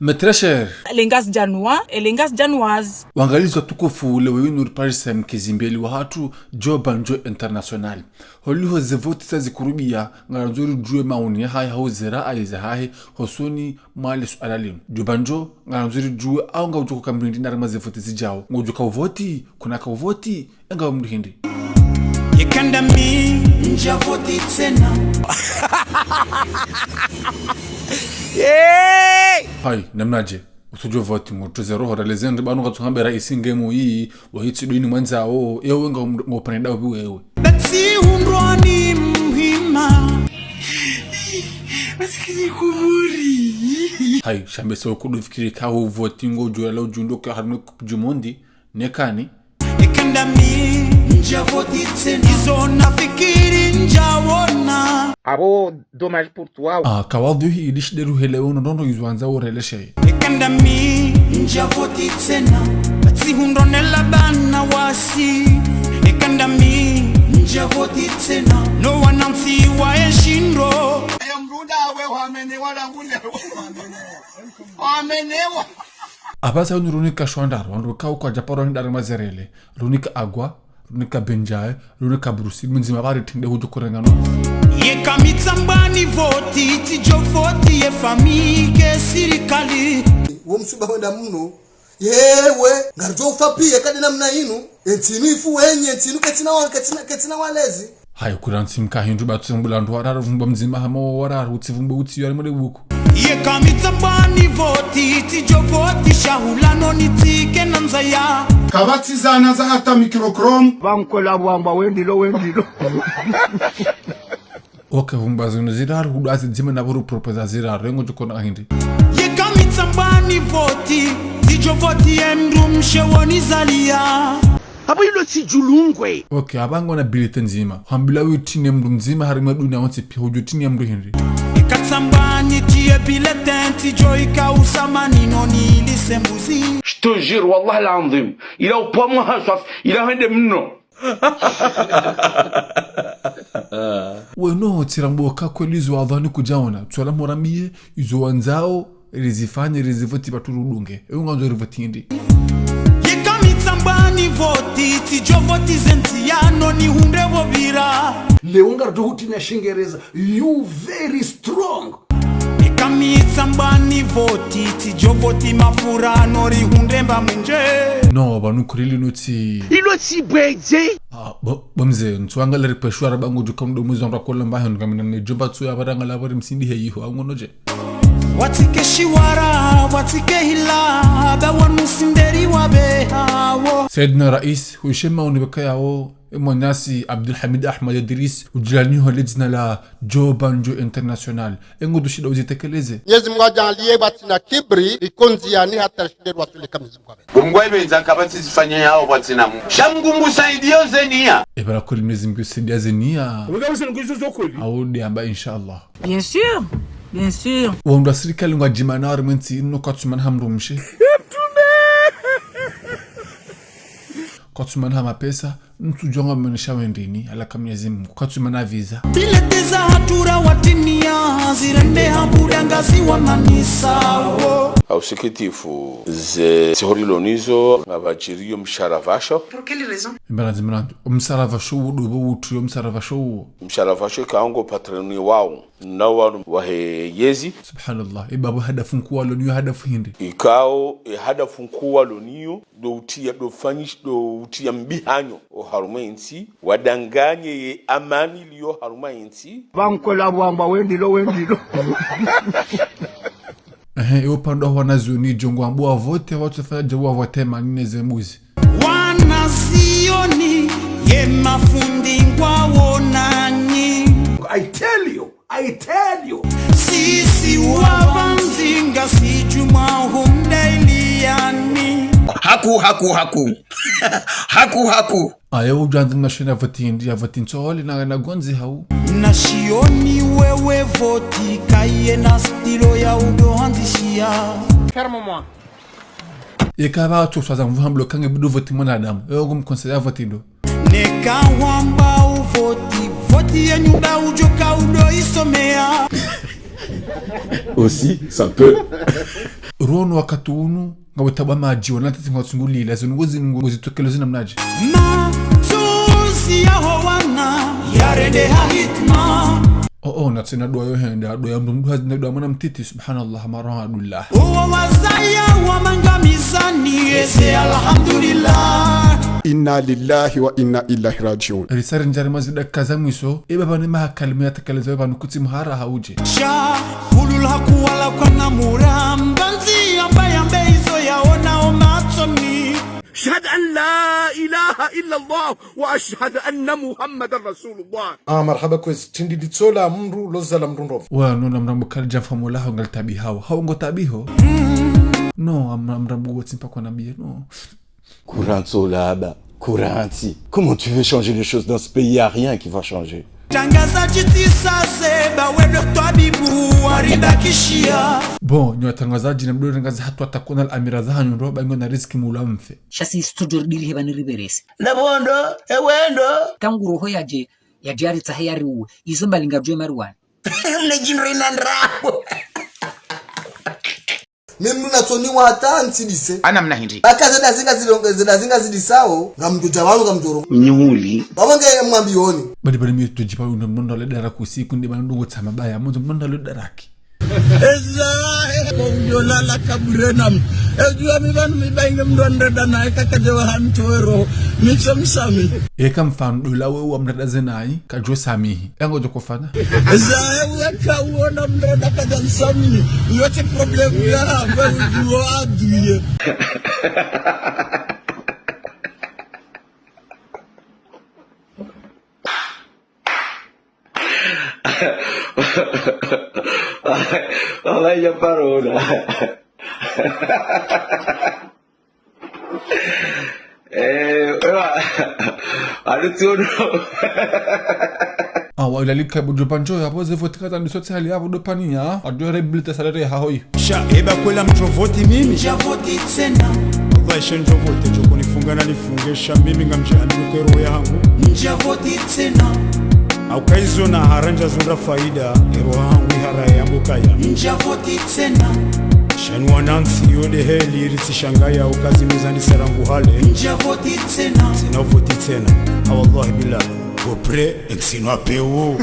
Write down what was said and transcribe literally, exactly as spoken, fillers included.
Mes très chers, Les Ngazidjanois et les Ngazidjanoises. Wangalizi watukufu, leo yinu ripvasa mkezimbeli wahatru, Djo Bandjo International. Holiho ze voti zazikurubia, ngarandzo ridjuwe maoni yahahe hau ze raayi zahahe hosoni mwa le suala linu. Djo Bandjo, ngarandzo ridjuwe, au ngaudjo uka mrindi na rema ze voti zidjao. Ngaudjo uka uvoti, kunaka uvoti, enga mrindi. Yeka ndami ndja voti tsena. Hayi, namnadje? Utsudjo voti, ngutruze roho, ralezendri pvanu katsuhambera isi ngemu yi, wahitsi ndo ini mwandzao, ewe nga um-, nga upvane dawu pvi wewe. Batsi hundrwa ni muhima. Masikini Komori. Hayi, shambe se ukudu fikiri ka uvoti ngudjo lala udjundo ka harumwa Coupe du Monde, nekani. Yeka ndami ndja voti tsena. Izo nafikiri ndjawona. Abo, dommage pour toi. Ah, kawadhuhi ili shinde ruhelewe uno nono izo wandza ureleshe. Yeka ndami ndja voti tsena. Batsi hundronela bana wasi. Yeka ndami ndja voti tsena. No wanantsi wa eshindo. Ayo mrunda awe wamene wala ngule. Wamenewa. Apvasa unu runika shwandaro, wandru kau kwadjaparo hindari mazerele, runika agwa, runika benjaye, runika brusi, mdzima bari tinde hudjo kurengano. Yeka mi tsamba nivoti, tsidjo voti ye famiyi ke sirikali. Wo msiba wenda mno. Yewe, ngaridjo ufa piya kadi namna inu. Entsi inu ifu wenye, entsi inu ketsina wa-, ketsina, ketsina walezi. Hayi, kura ntsi mka hindru batsi vumbula ndru wararu, vumba mdzima hama wo wararu, utsi vumba utsi yari mode buku. Yeka mi tsamba nivoti, tsidjo voti shahula no nitsike na ndzaya. Kapvatsi zana za hata microchrome. Pvankola wamba wendilo, wendilo. Ok, vumba zinu ziraru, hudu azi dzima na buru proposa ziraru, rengo djukona hindri. Yeka mi tsamba nivoti, tsidjo voti ye mdrumshe wo nizaliya. Abo ilo tsi djulungwe. Ok, apvanga na bulletin ndzima. Hambila witine mdru mdzima harimwa dunia wontsi piya hudjo tini ya mdru hindri. Yeka tsamba nitiye bulletin tsidjo ika usamani no nilise mbuzi. Je te jure, wallah l'anzim. Ila upvamwa haswaf, ila hende mno. Weno, tsirambo ka kweli zo wadhani kudjaona. Tswala muramiye, izo wandzao, rizifanye, rizivoti baturu dunge. Ewe ngandzo rivoti hindri. Yeka mi tsamba nivoti, tsidjo voti zentsi yanu nihundre bo pvira. Leo ngaridjo hutini ya Shingereza, you very strong. Yeka mi tsamba nivoti, tsidjo voti mafura no rihundre mba mwindje. No, pvanu kurili nutsi. Ilo tsi bwedje. Ah, bo, bo mze, ntsu angalia ripveshwa raba ngudjuka mdo mwizo ndra kola mba henu kamina ne djomba tsu ya baranga la bari msindi he yiho, angu nodje. Watsike shiwara, watsike hila, ba wanu sinderi wabe hawo. Sayyidina Rais, hushema unibeka yawo, e mwananyasi Abdulhamid Ahmad Idris, udjilani ho le dzina la Djo Bandjo International. Engo dushinda uzitekeleze. Mwenyezi Mungu adjaanliye pvatsina kibri, riko ndziyani hata rishinde rwaswili ka Mwenyezi Mungu. Bo Mngu aipvendza kapvatsi zifanya yawo pvatsina Mungu. Sha Mngu ngusaidiyo zeniya. Epvala kweli Mwenyezi Mungu usaidiya zeniya. Wega wese nguzo zo kweli. Awo de amba inshallah. Bien sûr, bien sûr. Wandru wa sirikali ngwadjimana harimwa entsi inu kwatsumana ha mdrumshe. Kwatsumana ha mapesa. Ntsudjo nga mwenesha wendeni, ala ka Mwenyezi Mungu. Kwatsumana visa. Bileti za hatura watiniya, zirende ha buda ngazi wamanisa wo. Ha usikitifu, ze sihori lonizo, ngapvadjiriyo mshara pvasho. Pour quelle raison ? Imbalanzi mlandu, omshara pvasho wo, ndo pvo utriyo mshara pvasho wo. Mshara pvasho ka ngo patroni wawo. Na wanu wahe yezi. Subhanallah. Ibabu hadafu nkuu waloniyo hadafu hindri. Ikao, e hadafu nkuu waloniyo, ndo utiya, ndo fanyish, ndo utiya mbihanyo oharumwa entsi, wadanganye ye amani liyo harumwa entsi. Pvankola wamba wendilo, wendilo. Ehe, iwo pvandru wa wanazioni djo ngwambo wavote, watsufanya dje wavote manine ze mbuzi. Wanazioni, ye mafundi ngwawonanyi. I tell you, I tell you. Sisi wapvandzi ngasi djumwa hundra iliyani. Haku, haku, haku. Haku, haku. Aye udjandzi mna shina voti hindri ya voti ntsole na, na gondzi hau. Na shioni wewe voti kaye na stilo ya udo handzishiya. Ferme-moi. Yeka pvatsu swaza mvu hambilo kange budu voti mwanadamu. Ewo ngumkonseye ya voti ndo. Neka wamba uvoti, voti ye nyumba udjoka udo isomeya. Aussi, ça peut. Rono wakati unu, ngawetaba madji, wana titi ngawatsunguliya, zinu ngozi, ngozi tokelo zina mnadji. Matsozi yaho wana, yarendeha hitma. Oh, oh, na tsena dua yo hende, dua ya mndru mndru hazi, dua ya mwana mtiti, subhanallah, marahadullah. Uwo wazaya wa mangamizani, ese alhamdulillah. Inna lillahi wa inna ilaihi rajiun. Risari njari mazida kaza mwiso, e baba ne maha kalima ya tekeleza baba nukutsi mhara hauje. Sha, hulul haku wala kwa namura, mbanzi yamba yambe izo yaona o matsoni. أشهد أن لا إله إلا الله وأشهد أن محمدا رسول الله. Ah, marahaba kwezi, tindi litsola mndru, loza la mndru ndrovu. Wa, no, na mrambu kali djamfa mola ho ngali tabi hawo. Hawo ngo tabi ho? No, am-, mrambu wotsi mpaka nabiye, no. Kurantso laba, kuranti. Comment tu veux changer les choses dans ce pays? Y a rien qui va changer. Tangaza djitisa ze ba wedo twabibu, waribakishia. Bon, nyo tangaza djina mdo tangaza hatu atakona al amira za hanyu ndo, ba ngo na riski mula mfe. Sha si studio dili heba ni riberesi. Labondo, ewendo. Tangu roho yaje, yaje aritsahe yari uwe. Izo mbalinga djwe maruwani. Mne djinri na ndrabo. Mimi mna tsoni wa hata ntsidise. Ana mna hindri. Baka zeda zinga zilonge, zeda zinga zidisao, ngamdjo dja wanu, ngamdjo rongo. Mnyuli. Wamwe nge mwambioni. Badi badi mi tujipa uno mnondo le daraku siku ndi bana ndongo tsama baya, mwandzo mnondo le daraki. Eza, eko ujo lala kaburenam. Ejua mi banu mi bainge mndru andreda na eka kadewa hantu wero. Mitso msami. Eka mfano dola we wa mndru da zenayi, kajo samihi. Yango joko fana. Eza, eka uona mndru da kaja msami. Yote problemu ya, we ujuo aduye. Wallahi, ya paro, na. Eh, ewa. Adu tsono. Ah, wa ilalika bujo panjo ya boze voti kata ndisotse hali ya bodo paniya. Adu ya rebilite salere ya hahoi. Sha eba kwela mdjo voti mimi. Ndja voti tsena. Wallahi sha ndjo voti, djoko nifunga na nifunge, sha mimi ngamdja anu ke roho yahangu. Ndja voti tsena. Au kaizo na harandja zundra faida, e roho yahangu ihara ya mbo kaya. Ndja voti tsena. Sha ni wanantsi yo de heli ritsishangaya ukazi mizani sarangu hale. Ndja voti tsena. Tsina voti tsena. Ah, wallahi billah. Au prêt, ntsino apeo.